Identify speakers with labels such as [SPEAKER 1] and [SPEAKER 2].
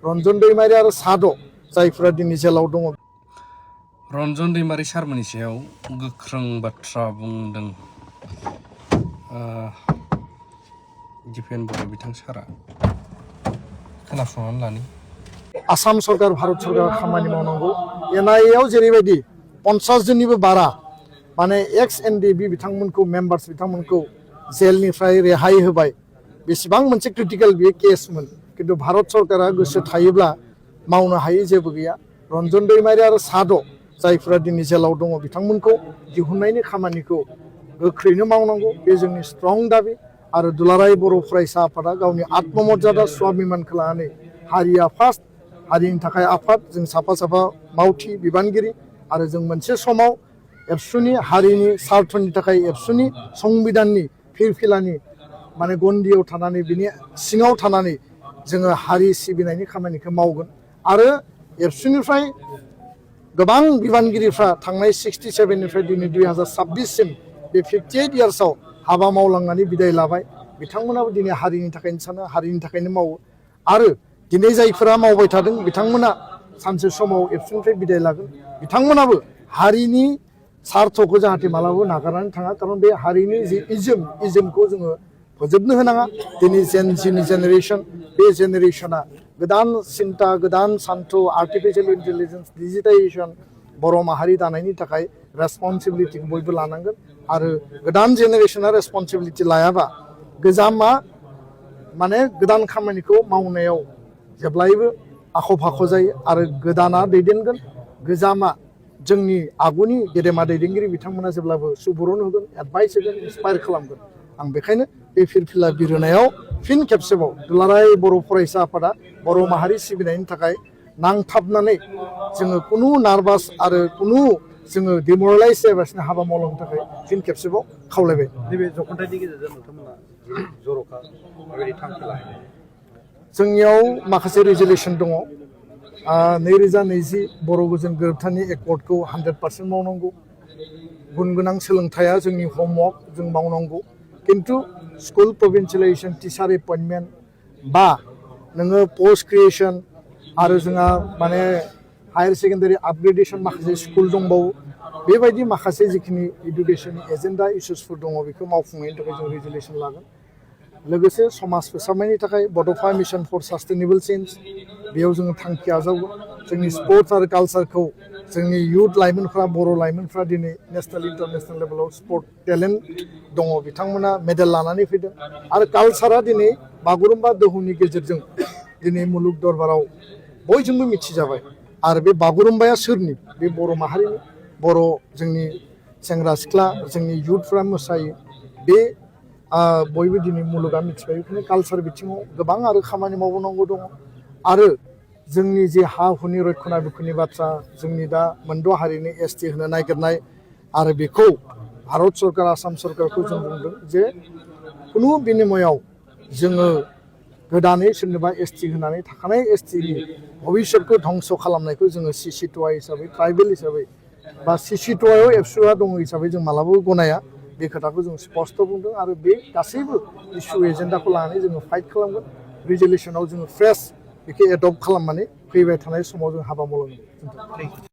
[SPEAKER 1] रन्जन दैमारि आरो साद' जायफोरा दिनै जेलाव दङ।
[SPEAKER 2] रन्जन दैमारि सारमोननि सायाव गोख्रों बाथ्रा बुंदों दिपेन बर' बिथां सारा खोनासंनानै लानि।
[SPEAKER 1] आसाम सरकार भारत सरकार खामानि मावनांगौ। एनआइएआव जेरैबायदि 50 जननिबो बारा माने एक्स एनडिबि बिथांमोनखौ मेम्बार्स बिथांमोनखौ जेलनिफ्राय रेहाय होबाय। बेसेबां मोनसे क्रिटिकल बे केसमोन किन्तु भारत सरकारा गोसो थायोब्ला मावनो हायै जेबो गैया। रन्जन दैमारि आरो साद' जायफोरा दिनै जेलाव दङ बिथांमोनखौ दिहुननायनि खामानिखौ गोख्रैनो मावनांगौ। बे जोंनि स्ट्रं दाबि आरो दुलाराय बर' फरायसा आफादा गावनि आत्ममर्यादा स्वाभिमानखौ लानानै हारिया फार्स्ट, हारिनि थाखाय आफाद, जों साफा साफा मावथि बिबानगिरि आरो जों मोनसे समाव एबसुनि हारिनि सार्थनि थाखाय एबसुनि संबिधाननि फिरफिलानि माने गन्दियाव थानानै बिनि सिङाव थानानै जोङो हारि सिबिनायनि खामानिखौ मावगोन। आरो एबसुनिफ्राय गोबां बिबानगिरिफ्रा थांनाय 67निफ्राय दिनै 2026सिम बे 58 इयार्सआव हाबा मावलांनानै बिदाय लाबाय। बिथांमोनाबो दिनै हारिनि थाखायनो सानो, हारिनि थाखायनो मावो। आरो दिनै जायफोरा मावबाय थादों बिथांमोना सानसे समाव एबसुनिफ्राय बिदाय लागोन। बिथांमोनाबो हारिनि सार्थखौ जाहाथे मालाबाबो नागारनानै थाङा, खारन बे हारिनि जि इजमखौ जोङो फोजोबनो होनाङा। दिनै जेनजिनि जेनेरेसन, बे जेनेरेसना गोदान सिन्ता, गोदान सान्थौ, आर्टिफिशियेल इन्टेलिजेन्स, डिजिटाइजेसन बर' माहारि दानायनि थाखाय रेसपन्सिबिलिटिखौ बयबो लानांगोन। आरो गोदान जेनेरेसना रेसपन्सिबिलिटि लायाबा गोजामा माने गोदान खामानिखौ मावनायाव जेब्लायबो आख' फाख' जायो आरो गोदाना दैदेनगोन। गोजामा जोंनि आगुनि गेदेमा दैदेनगिरि बिथांमोना जेब्लाबो सुबुरुन होगोन, एडभाइस होगोन, इन्सपायार खालामगोन। आं बेखायनो बे फिरफिला बिरहोनायाव फिन खेबसेबाव दुलाराय बर' फरायसा आफादा बर' माहारि सिबिनायनि थाखाय नांथाबनानै जोङो कुनु नार्भास आरो कुनु जोङो डिमरेलाइज जायालासिनो हाबा मावलांनो थाखाय फिन खेबसेबाव खावलायबाय।
[SPEAKER 3] नैबे जख'न्थायनि गेजेरजों नोंथांमोना जर'खा बेबायदि थांखि लायो।
[SPEAKER 1] जोंनियाव माखासे रेजुलेसन दङ। 2020 बर' गोजोन गोरोबथानि एकर्डखौ 100% मावनांगौ। गुन गोनां सोलोंथाइया जोंनि हमवर्क, जों मावनांगौ। किन्तु स्कुल प्रभिन्सियेलाइजेसन, टिचार एपइन्टमेन्ट बा नोङो पस्ट क्रिएसन आरो जोंहा माने हायार सेकेन्डारि आपग्रेडेसन माखासे स्कुल दंबावो। बेबायदि माखासे जिखिनि इडुकेसननि एजेन्डा इस्युसफोर दङ बेखौ मावफुंनायनि थाखाय जों रेजुलेसन लागोन। लोगोसे समाज फोसाबनायनि थाखाय बड'फा मिशन फर सास्टेनेबल चेन्ज बेयाव जोङो थांखि आजावगोन। जोंनि स्पर्ट्स आरो कालसारखौ जोंनि इयुथ लाइमोनफ्रा, बर' लाइमोनफ्रा दिनै नेसनेल इन्टारनेसनेल लेभेलाव स्पर्ट टेलेन्ट दङ, बिथांमोना मेडेल लानानै फैदों। आरो कालसारा दिनै बागुरुम्बा दोहौनि गेजेरजों दिनै मुलुग दरबाराव बयजोंबो मिथिजाबाय। आरो बे बागुरुम्बाया सोरनि? बे बर' माहारिनि। बर' जोंनि सेंग्रा सिख्ला, जोंनि इयुथफ्रा मोसायो। बे बयबो दिनै मुलुगा मिथिबाय। बेखायनो कालसार बिथिङाव गोबां आरो खामानि मावनांगौ दङ। आरो जोंनि जे हा हुनि रैखना बेखौनि बाथ्रा, जोंनि दा मोनद' हारिनि ST होनो नागिरनाय आरो बेखौ भारत सरकार, आसाम सरकारखौ जों बुंदों जे कुनु बिनिमयाव जोङो गोदानै सोरनोबा ST होनानै थाखानाय STनि भबिष्यतखौ धंस' खालामनायखौ जोङो CC2A हिसाबै, ट्राइबेल हिसाबै बा CC2Aयाव एबसुआ दङ हिसाबै जों मालाबाबो गनाया। बे खोथाखौ जों स्पष्ट बुंदों आरो बे गासैबो इस्यु एजेन्डाखौ लानानै जोङो फाइट खालामगोन। रिजलिउसनाव जोङो फ्रेस बेखौ एडप्ट खालामनानै फैबाय थानाय समाव जों हाबा मावलांगोन।